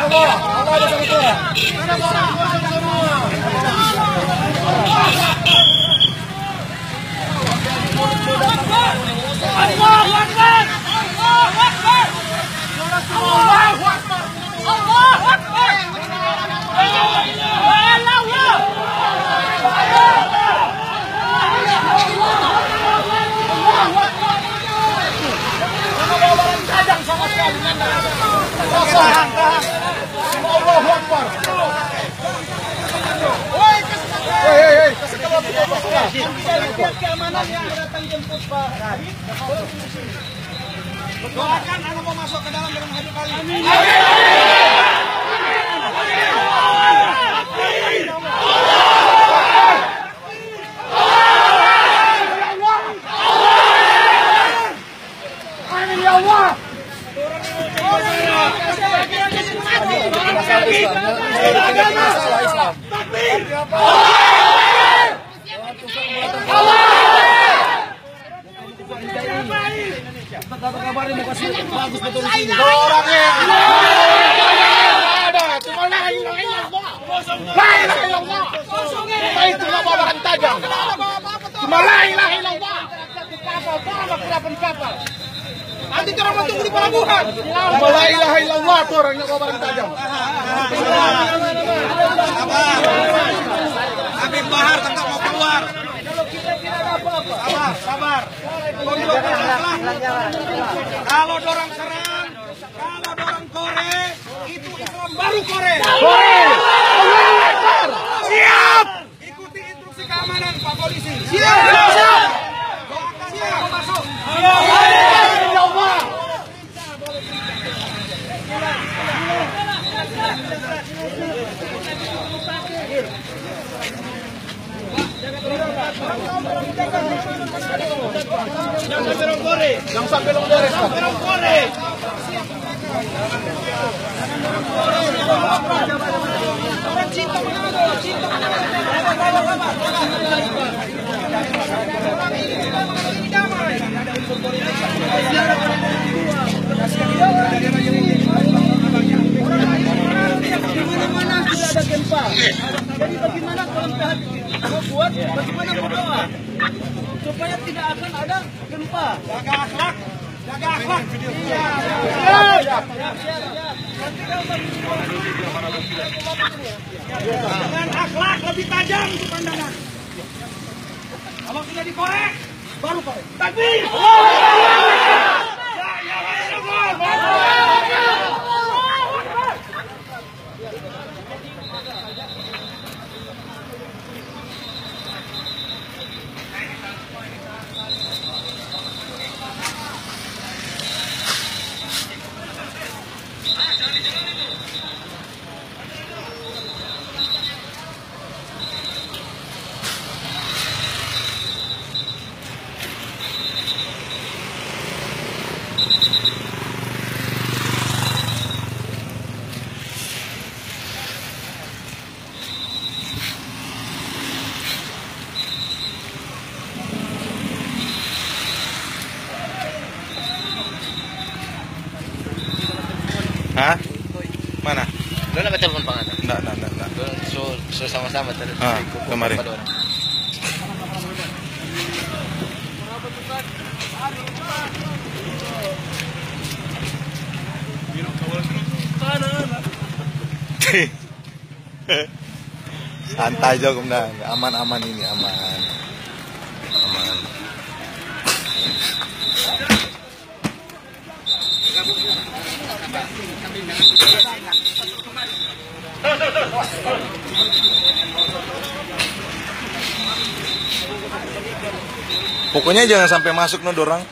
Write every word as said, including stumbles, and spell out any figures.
Allah, Allah ada sama kita. Allahu Akbar! Allahu Akbar! Allahu Akbar! Allahu Akbar! La ilaha illallah! Allahu Akbar! Allahu Akbar! Hei, hei, hei. Keamanan yang datang jemput Pak Habib. Doakan anak mau masuk ke dalam dengan Habib Ali. Amin. Amin, ya Allah. Ada, cuma la ilaha illallah. La ilaha illallah. Itu nggak bawa barang tajam. Cuma la ilaha illallah. Nanti orang mau tunggu di pelabuhan. Cuma la ilaha illallah tu orang yang bawa barang tajam. Habib Bahar tetap mau keluar. Sabar, sabar. Kalau dorang serang, kalau dorang kore, itu Islam baru kore. Kore. Allahu Akbar. Siap. Ikuti instruksi keamanan, Pak Polisi. Siap. Siap. Doakan siap. Masuk. Siap. Di mana-mana sudah ada gempa. Jadi bagaimana kalau P H T mau buat, bagaimana mau doa supaya tidak akan ada gempa? Jaga akhlak, jaga akhlak. Iya. Siap. Siap, siap, siap. Dengan akhlak lebih tajam itu pandangan. Kalau sudah dikorek, baru korek. Takbir! Allahu Akbar! La ilaha illallah! Allahu Akbar! Hah? Mana? Dona ba telepon pa ngana? Nda, nda, nda, nda. Dona so, so sama-sama tadi. Ah, so ikut kemari. Santai jo, Komandan. Aman, aman ini, aman. Aman. Pokoknya jangan sampai masuk, no, dorang.